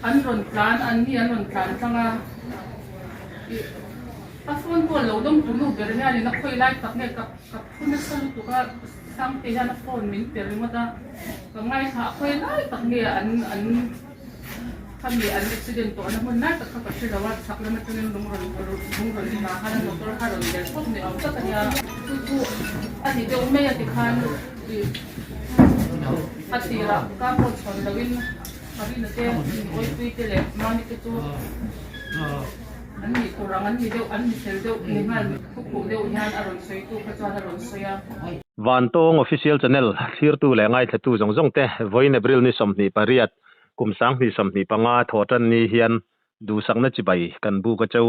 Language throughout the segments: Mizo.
An rawn tlan, an ni an rawn tlan tlang a, ih a phone call lo dawng tu nu ber hianin a khawi lai tak nge ka ka phu nasa lutuk a, Sangte hian a phone min pe ringawt a, ka ngaithla a khawi lai tak nge an an khami an accident tawh na hmun lai tak kha ka hre lo a, chhak lam atangin lung rawn lung rawn tla khan a motor kha rawn der pawp ni awm tak a nia, chu chu a ni deuh mai a tikhan ih a tirah ka pawh chhawn loin. Marina te, Awipui te leh Mami te chu an nih tur ang an ni deuh, an ni fel deuh ni nghal thukhuh deuh hian a rawn sawitu kha chuan a rawn sawi a. Vantawng Official Channel thlirtu leh ngaithlatu zawng zawng te vawiin April ni 28, kum 2025 thawhtan ni hian duhsakna chibai kan buk a cheu.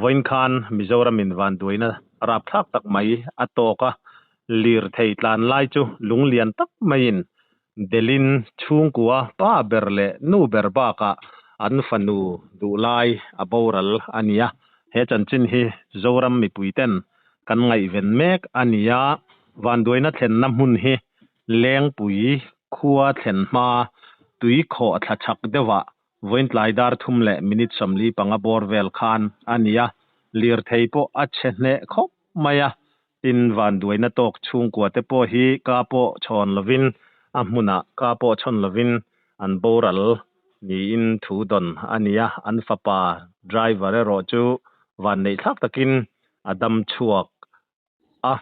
Vawiin khan Mizoram in vanduaina rapthlak tak mai a tawk a, lirthei tlan lai chu lunglian tak maiin Delin chhungkua pa ber leh nu ber bakah an fanu duhlai a boral a ni a, he chanchin hi Zoram mipuiten kan ngaihven mek a ni a, vanduaina thlenna hmun hi Lengpui khua thlen hma tui khawh thla chhak deuhah vawiintlai dar thum leh minute 45 bawr vel khan a ni a, lirthei pawh a chhe hneh khawp mai a, Tin, vanduaina tawk chhungkua te pawh hi ka pawh chhawn lovin a hmunah ka pawh chhawn lovin an boral niin thu dawn a ni a, an fapa driver erawh chu vanneih thlak takin a dam chhuak a,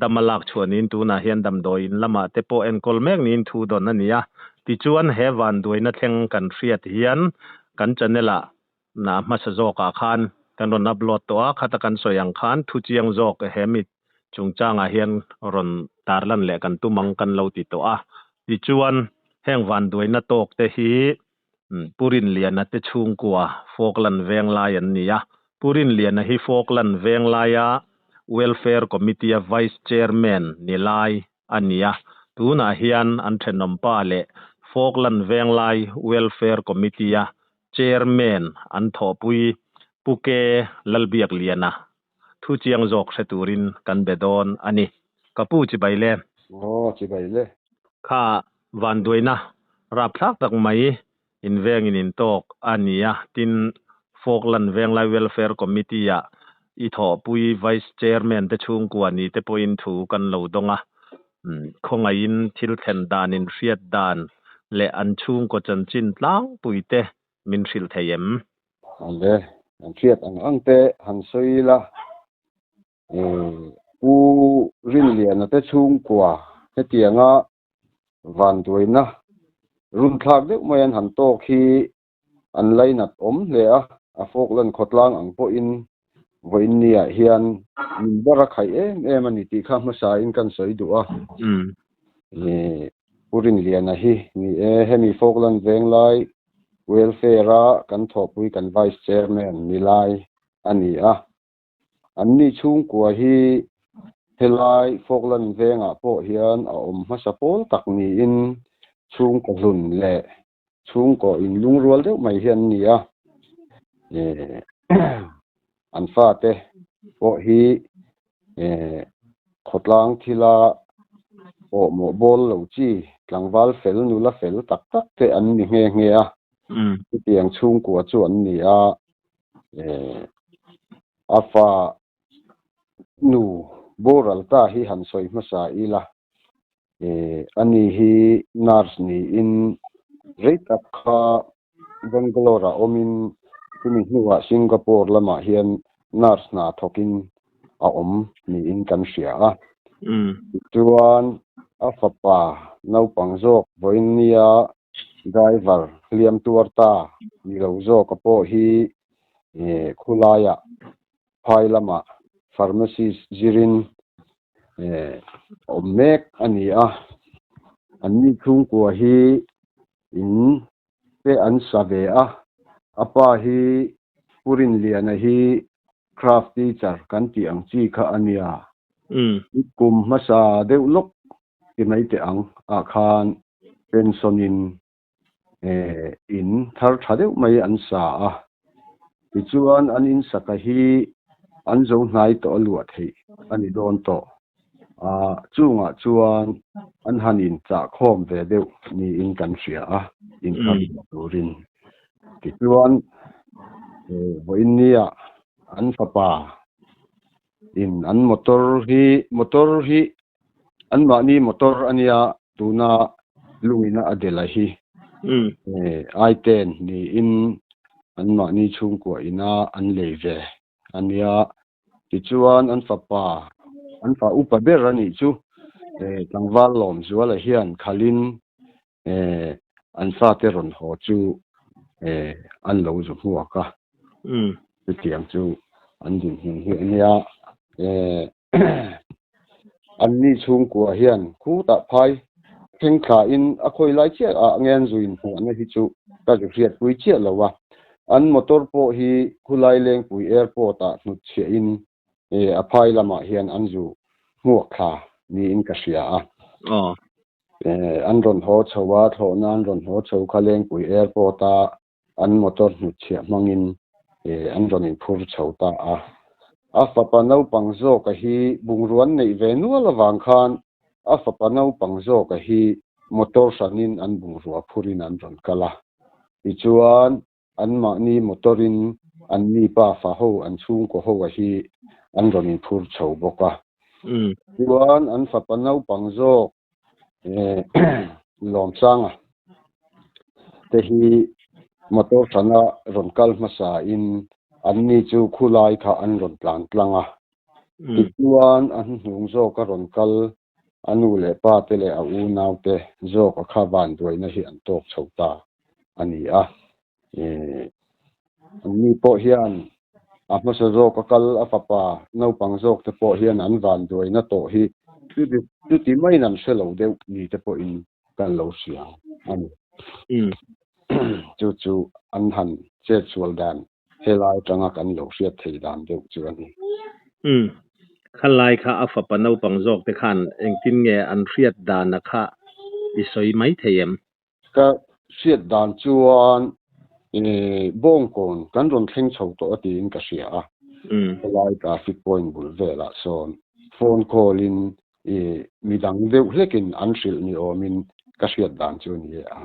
dam a lak chhuah niin tunah hian damdawi in lamah te pawh enkawl mek niin thu dawn a ni a. Tichuan, he vanduaina thleng kan hriat hian kan channel ah Na hmasa zawkah khan kan rawn upload tawh a, khata kan sawi ang khan thu chiang zawk he mi chungchangah hian rawn tarlan leh kan tum ang kan lo ti tawh a. Tichuan, heng vanduaina tawk te hi Pu Rinliana te chhungkua Falkland Venglai an ni a. Pu Rinliana hi Falkland Venglaia Welfare Committee-a Vice Chairman ni lai a ni a. Tunah hian an thenawmpa leh Falkland Venglai Welfare Committee-a Chairman an thawhpui Pu K Lalbiakliana thu chiang zawk hre turin kan be dawn a ni. Ka pu chibai le. Aw chibai le. Kha vanduaina rapthlak tak mai invengin intawk a ni a, tin Falkland Venglai Welfare Committee ah i thawhpui Vice Chairman te chhungkua ni te pawhin thu kan lo dawng a. Khawngaihin thil thlen dan inhriat dan leh an chhungkaw chanchin tlangpui te min hrilh thei em? Ale, an hriat ang ang te han sawi ila, Pu Rinliana te chhungkua hetianga vanduaina runthlak deuh mai an han tawk hi an lainat awm hle a, a Falkland khawtlang ang pawhin vawiin niah hian min bar a khaih em em a ni tih kha hmasain kan sawi duh a. Pu Rinliana hi ni e, hemi Falkland Venglai Welfare-a kan thawhpui kan Vice Chairman ni lai a ni a. Anni chhungkua hi helai Falkland Vengah pawh hian a awm hmasa pawl tak niin chhungkaw hlun leh chhungkaw inlungrual deuh mai hi an ni a, an fate pawh hi khawtlang thila pawhmawh bawl lo chi tlangval fel nula fel tak tak te an ni nghe nghe a, chutiang chhungkua chu an ni a, a fa nu boral ta hi han sawi hmasa ila. Ani hi nurse niin rei tak kha Bangalore ah awmin chumi hnuah Singapore lamah hian nurse hna thawkin a awm niin kan hria a. Tichuan a fapa naupang zawk vawiin nia driver hliam tuar ta ni lo zawka pawh hi khulaiah phai lamah pharmacist zirin awm mek a ni a, anni chhungkua hi in te an sa ve a, a pa hi Pu Rinliana hi craft teacher kan tih ang chi kha a nia, kum hmasa deuh lawk ti mai teh ang ah khan pension in in thar tha deuh mai an sa a, tichuan an in saka hi an zo hnai tawh a luah theih a ni dawn tawh a, chungah chuan an han in chah khawm ve deuh niin kan hria a, in thar luah turin. Tichuan vawiin nia an fapa in an motor hi motor hi anmahni motor ania tuna lungina a dela hi i-ten niin anmahni chhungkua ina an lei ve ania. Tichuan an fapa an fa upa ber anih chu tlangval Lawmzuala hian khalhin an fate rawn haw chu an lo zu hmuak a. Chutiang chu an dinhmun hi a nia. Anni chhungkua hian khutah phai thleng thlain a khawi lai chiah ah nge an zu inhmuahna hi chu ka zu hriatpui chiah lo a. An motor pawh hi khulai Lengpui Airport ah hnutchhiah in a phai lamah hian an zu hmuak thla niin ka hria a. An rawn haw chho a, thlawhna an rawn haw chho kha Lengpui Airport a an motor hnutchhiah hmangin an rawn inphur chho ta a. A fapa naupang zawka hi bungrua an neih ve nual avang khan a fapa naupang zawka hi motor hranin an bungrua phurin an rawn kal a. Tichuan, anmahni motor-in anni pafa ho, an chhungkaw ho a hi an rawn inphur chho bawk a. Chuan an fapa naupang zawk Lawmsanga te hi motor hrana rawn kal hmasain anni chu khulai kha an rawn tlan tlang a. Tichuan a hnuhnung zawka rawn kal a nu leh pa te leh a unau te zawka kha vanduaina hi an tawk chho ta a ni a. Anni pawh hian a hmasa zawk a kal a fapa naupang zawk te pawh hian an vanduaina tawh hi chuti maiin an hre lo deuh ni te pawhin kan lo hria a ni. Chu chu an han chetsual dan helai atanga kan lo hriat thei dan deuh chu a ni. Umm. Khalai kha a fapa naupang zawk te khan engtin nge an hriat dana kha i sawi mai thei em? Ka hriat dan chuan Bawngkawn kan rawn thleng chho tawh a tiin ka hria a, helai traffic point bul velah sawn phone call in midang deuh hlekin an hrilh ni awmin ka hriat dan chu a ni a.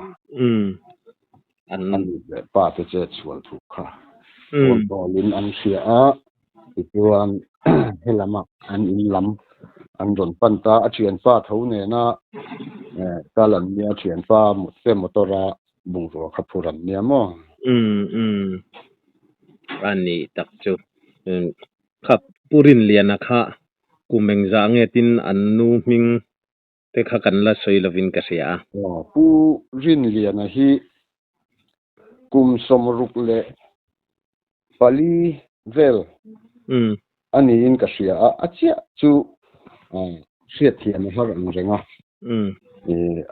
A nu leh pa te chet sual thu kha phone call in an hria a, tichuan helamah an in lam an rawn pan ta, a thianpa tho nena kal an nia, thianpa te motor a bungrua kha phur an nia maw? Umm umm a nih tak chu. Kha Pu Rinliana kha kum engzah nge tin an nu hming te kha kan la sawi lovin ka hria a. Pu Rinliana hi kum 64 vel a niin ka hria a, a chiah chu hriatthiam a har ang reng a.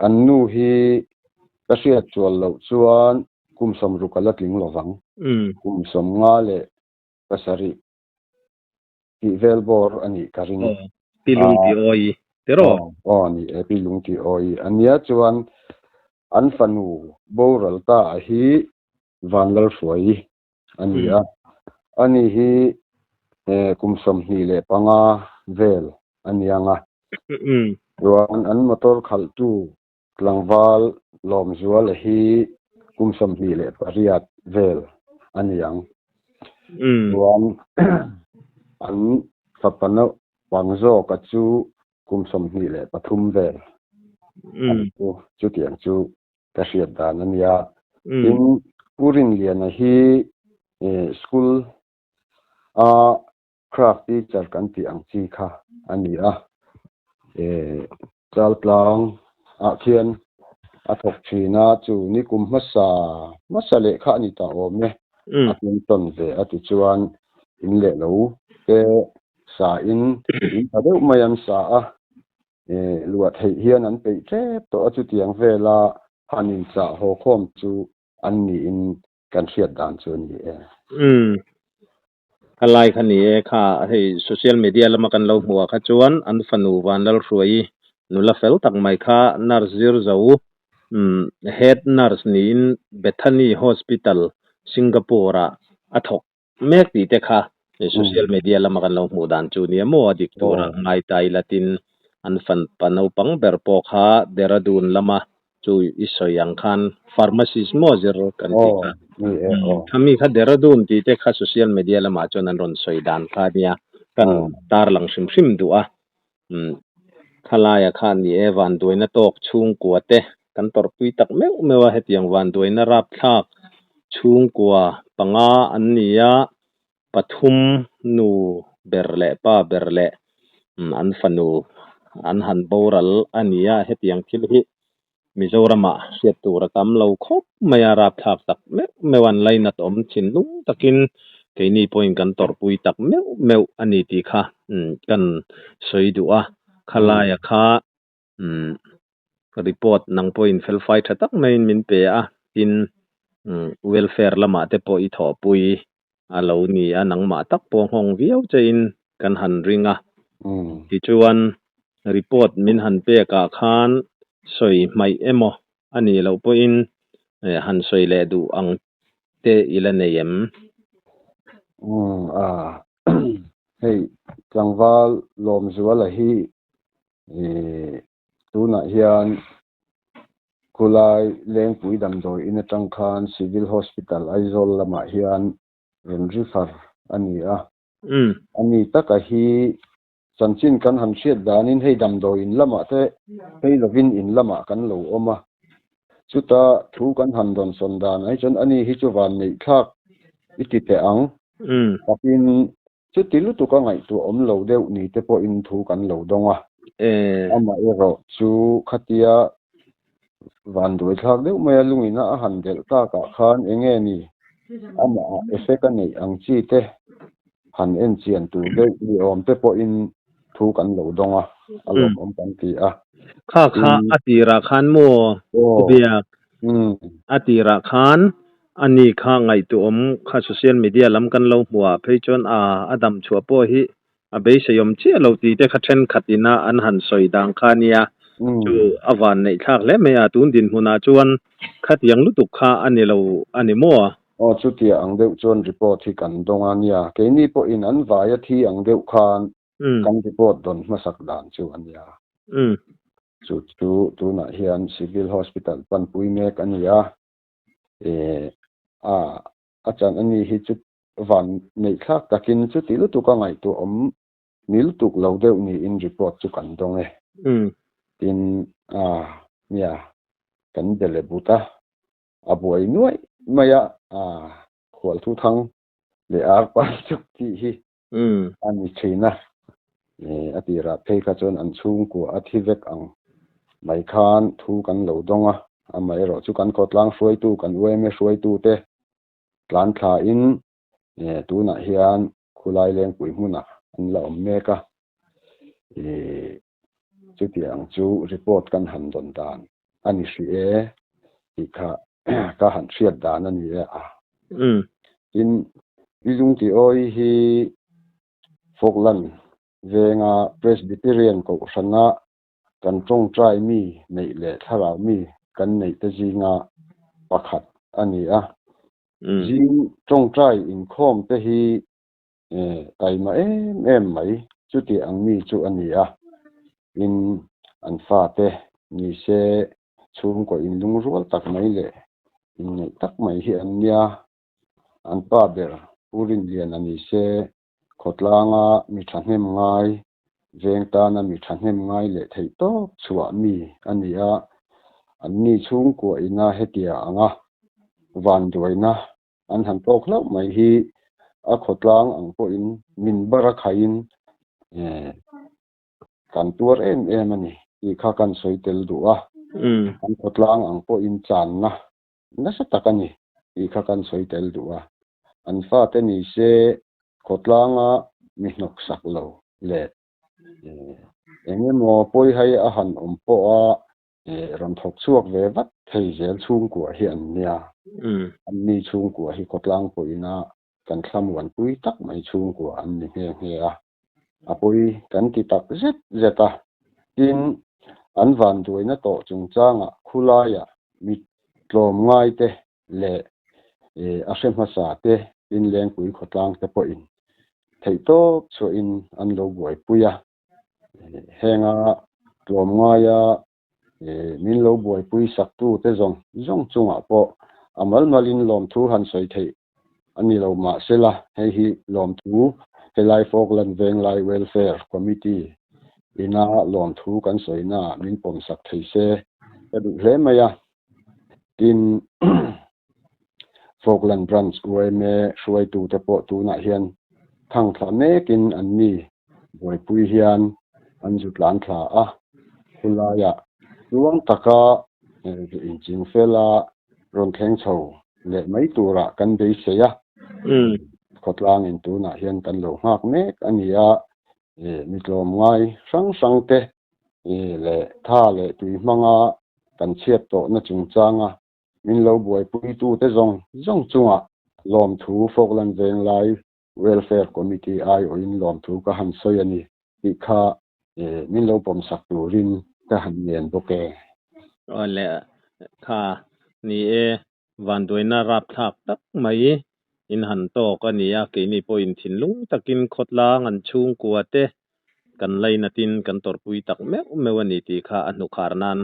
An nu hi ka hriat chuan loh chuan kum 60 a la tling lovang. Kum 57 tih vel bawr a nih ka ring. Aw, pi lung ti awi tiraw? Aw, ni e, pi lung ti awi. A nia chuan an fanu boral ta a hi Vanlalhruai a ni a. Ani hi kum 25 vel a ni ang a. Chuan an motor khalhtu tlangval Lawmzuala hi kum 28 vel a ni ang. Chuan an fapa naupang zawka chu kum 23 vel a ni chu. Chutiang chu ka hriat dan a nia. Tin, Pu Rinliana hi school a craft teacher kan tih ang chi kha a ni a. Chaltlang ah khian a thawk thin a, chu ni kum hmasa hmasa leh kha a ni ta awm e. A tum tawn ve a tichuan in leh lo te sa in in tha deuh mai an sa a. Luah theih hian an peih tep tawh a, chutiang vela han inchah haw khawm chu an niin kan hriat dan chu a ni e. Umm. Kha lai kha ni e, kha hei social media lama kan lo hmuh ah kha chuan an fanu Vanlalhruaii nula fel tak mai kha nurse zir zo umm head nurse niin Bethany Hospital Singapore ah a thawk mek tih te kha social media lama kan lo hmuh dan chu nia maw a dik tur a ngai ta ila tin an fanpa naupang ber pawh kha Dehradun lama chu i sawi ang khan pharmacist maw zir kan tih kha. Ni e aw. Khami kha Dehradun tih te kha social media lamah chuan an rawn sawi dan kha a nia, kan tarlang hrim hrim duh a. Khalaia kha ni e, vanduaina tawk chhungkua te kan tawrhpui tak meuh meuh a, hetiang vanduaina rapthlak chhungkua panga an ni a, pathum nu ber leh pa ber leh an fanu an han boral a ni a, hetiang thil hi Mizoramah hriat tur a tam lo khawp mai a, rapthlak tak meuh meuh an lainat awm thinlung takin keini pawhin kan tawrhpui tak meuh meuh a ni tih kha kan sawi duh a, khalaia kha report nang pawhin felfai tha tak maiin min pe a, tin welfare lamah te pawh i thawhpui a lo ni a, nangmah tak pawh nghawng viau chein kan han ring a. Tichuan, report min han pekah khan sawi hmaih emaw a nih loh pawhin han sawi leh duh ang te i la nei em? Umm a, hei tlangval Lawmzuala hi tunah hian Khulai Lengpui damdawi in atang khan Civil Hospital Aizawl lamah hian rawn refer a ni a. A ni taka hi chanchin kan han hriat danin hei damdawi in lamah te phei lovin in lamah kan lo awm a. Chuta thu kan han dawnsawn dan ai chuan ani hi chu van neih thlak i ti teh ang. Takin Chuti lutuk a ngaihtuah awm lo deuh ni te pawhin thu kan lo dawng a. Amaherawh chu khatia vanduai thlak deuh mai a lungina a han delh takah khan enge ni amah effect a neih ang chi te han en chian tur deuh ni awm te pawhin thu kan lo dawng a, a lawmawm kan ti a. Kha kha a tirah khan maw Pu Biak? A tirah khan ani kha ngaihtuahawm kha social media lam kan lo hmuh ah phei chuan a a dam chhuah pawh hi a beiseiawm chiah lo tih te kha thenkhat ina an han sawi dang kha ania chu a van neih thlak hle mai a, tun dinhmunah chuan khatiang lutuk kha a ni lo a ni maw? Aw chutia ang deuh chuan report hi kan dawng a nia, keini pawhin an vaia thi ang deuh khan kan report dawn hmasak dan chu a nia. Chu chu tunah hian Civil Hospital panpui mek a ni a, a a chan a ni hi chu van neih thlak takin chuti lutuk a ngaihtuah awm ni lutuk lo deuh niin report chu kan dawng e. Tin a nia kan be leh but a, a buai nuaih mai a, a khualthu thang leh arpa chuk tih hi a ni thin a, a tirah phei kha chuan an chhungkua a thi vek ang mai khan thu kan lo dawng a, amaherawh chu kan khawtlang hruaitu kan UMA hruaitu te tlan thlain tunah hian khulai lengpui hmunah an la awm mek a, chutiang chu report kan han dawn dan a ni hrih e tih kha ka han hriat dan a ni e a. Tin, Pi Lungtiawi hi Falkland venga Presbyterian Kohhrana kan tawngtai mi neih leh thlarau mi kan neih te zinga pakhat a ni a. Zing tawngtai inkhawm te hi taima em em mai chuti ang mi chu a ni a. Tin, an fate ni se chhungkaw inlungrual tak mai leh inneih tak mai hi an nia. An pa ber Pu Rinliana ni se khawtlanga mi thahnem ngai, veng tana mi thahnem ngai leh theih tawp chhuah mi a ni a. Anni chhungkua ina hetia anga vanduaina an han tawk hlauh mai hi a khawtlang ang pawhin min bar a khaiin kan tuar em em a ni tih kha kan sawi tel duh a. An khawtlang ang pawhin channa nasa tak a ni tih kha kan sawi tel duh a. An fate ni se khawtlanga mi hnawksak lo leh eng emaw pawihai a han awm pawha rawn thawk chhuak ve vat thei zel chhungkua hi an nia. Anni chhungkua hi khawtlang pawhina kan thlamuanpui tak mai chhungkua an ni nghe nghe a. A pawi kan ti tak zet zet a. Tin, an vanduaina tawh chungchangah khulaiah mi tlawm ngaite leh a hre hmasa te Inlengpui khawtlang te pawhin theihtawp chhuahin an lo buaipui a. Henga tlawm ngaia min lo buaipui saktu te zawng zawng chungah pawh. A mal malin lawmthu han sawi theih a ni lo mahsela hei hi lawmthu helai Falkland Venglai Welfare Committee ina lawmthu kan sawina ah min pawmsak thei se ka duh hle mai a. Tin, Falkland Branch yma hruaitute pawh tunah hian thangthla mekin an ni buaipui hian an zu tlan thla a, khulaiah tluang taka inching fela rawn thleng chho leh mai turah kan beisei a, khawtlangin tunah hian kan lo nghak mek a ni a, mi tlawmngai hrang hrang te leh tha leh tui hmanga kan chhiat tawhna chungchanga min lo buaipuitute zawng zawng chungah lawmthu Falkland Venglai Welfare Committee aiawhin lawmthu ka han sawi a ni tih kha min lo pawmsak turin ka han ngen bawk e. Aw le kha ni e, vanduaina rapthlak tak mai in han tawk a ni a, keini pawhin thinlung takin khawtlang an chhungkua te kan lainatin kan tawrhpui tak meuh meuh a ni tih kha a hnukhar nan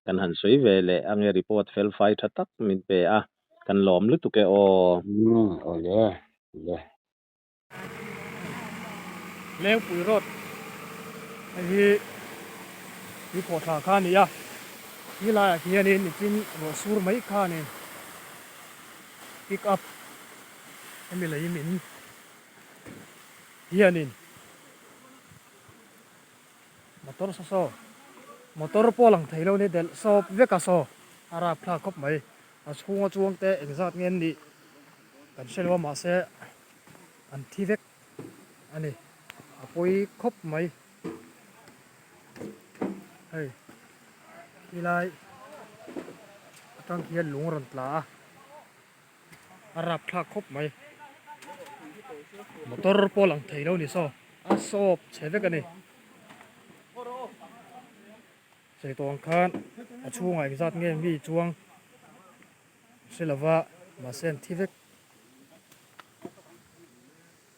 kan han sawi ve leh ange report fel fai tha tak min pe a, kan lawm lutuk e aw. Umm awle le. Lengpui road hei hi tui khawh thla kha a ni a, ti laiah khianin nichin ruah sur mai khanin pick up hemi lei min hianin Motor saw saw motor pawh lang thei lo ni delh sawp vek a saw a rap thlak khawp mai a chhunga chuang te engzat nge an nih kan hre lo a mahse an thi vek a ni a pawi khawp mai hei helai atang khian lung a rawn tla a a rap thlak khawp mai motor pawh lang thei lo ni saw a sawp chhe vek a ni sawi tawh ang khan a chhungah engzat nge mi chuang hre lova mahse an thi vek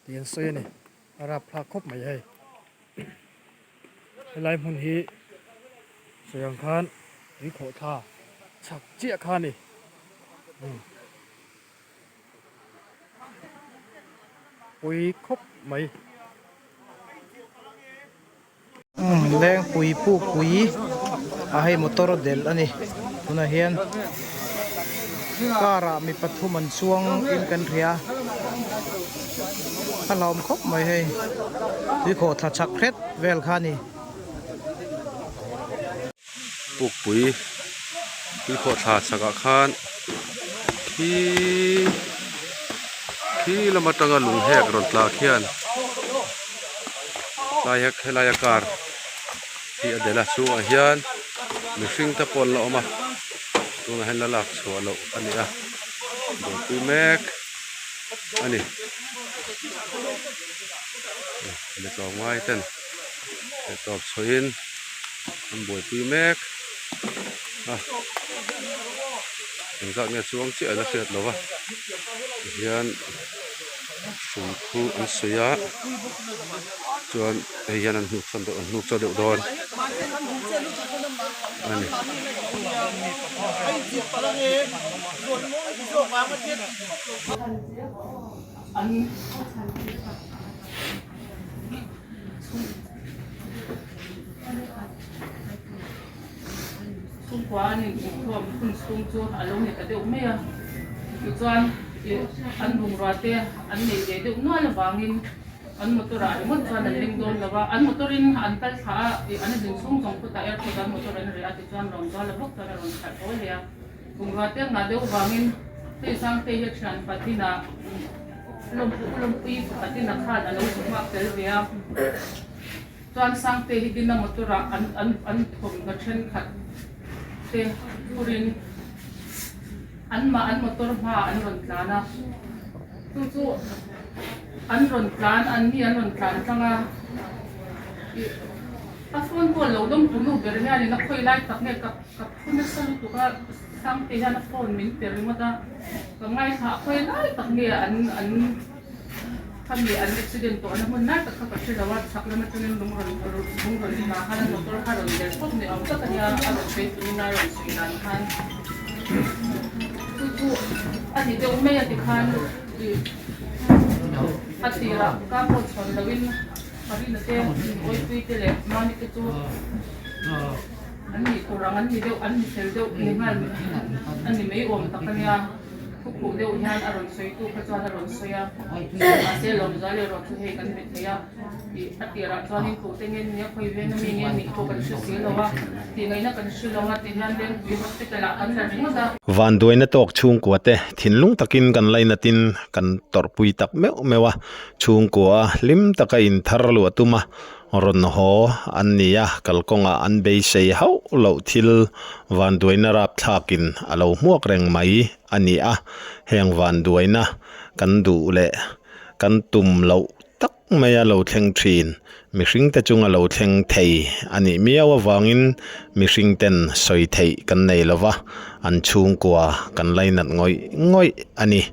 tih an sawi a ni a rap thlak khawp mai hei helai hmun hi sawi ang khan tui khawh thla chhak chiah kha a ni pui khawp mai. Lengpui pukpui a hei motor delh a ni tunah hian car ah mi pathum an chuang in kan hria a hlauhawm khawp mai hei tuikhawh thla chhak hret vel kha a ni. Pukpui tuikhawh thla chhak ah khan khi khi lam atanga lung hek rawn tla khian tlai helai a car hi a delh a chhungah hian mihring te pawh an la awm a tunah hian la lak chhuah loh a ni a buaipui mek a ni mi tlawmngai ten theihtawp chhuahin an buaipui mek a engzat nge chuang chiah la hriat loh a tihian hrui khu an suih a chuan hei hian an hnuk sawn deuh an hnuk chaw deuh dawn a ni. Chhungkua an inkhawm hun chhung chu a lo ni ta deuh mai a, tichuan an bungrua te an nei ve deuh nual avangin an motor ah ringawt chuan an leng dawn lo a, an motor in an kal thla a, an zin chhung zawng phutah airport ah an motor an reh a tichuan rawn zual a bawk chuan a rawn khalh haw leh a, bungrua te a ngah deuh avangin hei Sangtei hi a thian Patina Lawmpui Patina khan a lo chhukmak tel ve a. Chuan Sangte hi dina motor ah an an an thawmhnaw thenkhat te phurin anmah an motor hmaah an rawn tlan a, chu chu an rawn tlan an mi an rawn tlan tlang a, ih a phone call lo dawng tu nu ber hianin a khawi lai tak nge ka ka phu nasa lutuk a Sangte hian a phone min pe ringawt a, ka ngaithla a khawi lai tak nge an an. Khami an accident tawhna hmun lai tak kha ka hre lo a, chhak lam atangin lung rawn lung rawn inah khan a motor kha rawn der pawp ni awm tak a nia, a rawn phei tumin a rawn sawi dan khan chu chu a ni deuh mai a tikhan ih a tirah ka pawh chhawn loin Marina te Awipui te leh Mami te chu an nih tur ang an ni deuh an ni fel deuh ni nghal a ni mai awm tak a nia. Thukhuh deuh hian a rawn sawi tu kha chuan a rawn sawi a, mahse lawmzual erawh chu hei kan be thei a tih a tirah chuanin tute nge nia khawi veng ami nge nih pawh kan hre si lo a, tih ngaihna kan hre lo a ti hian Lengpui Hospital ah kan la ringawt a. Vanduaina tawk chhungkua te thinlung takin kan lainatin kan tawrhpui tak meuh meuh a, chhungkua hlim taka inthar luah tum a, rawn haw an ni a, kalkawngah an beisei hauh loh thil vanduaina rapthlakin a lo hmuak reng mai a ni a, heng vanduaina kan duh leh kan tum loh tak maia lo thleng thin, mihringte chunga lo thleng thei a nih miau avangin mihringten sawi theih kan nei lo va, an chhungkua kan lainat ngawih ngawih a ni.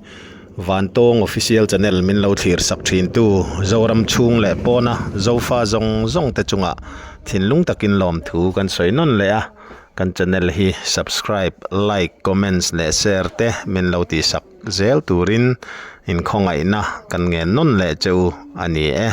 Vantawng Official Channel min lo thlir sak thin tu Zoram chhung leh pawna Zofa zawng zawng te chungah thinlung takin lawmthu kan sawi nawn leh a, kan channel hi subscribe, like, comments leh share te min lo tih sak zel turin inkhawngaihna kan ngen nawn leh che u a ni e.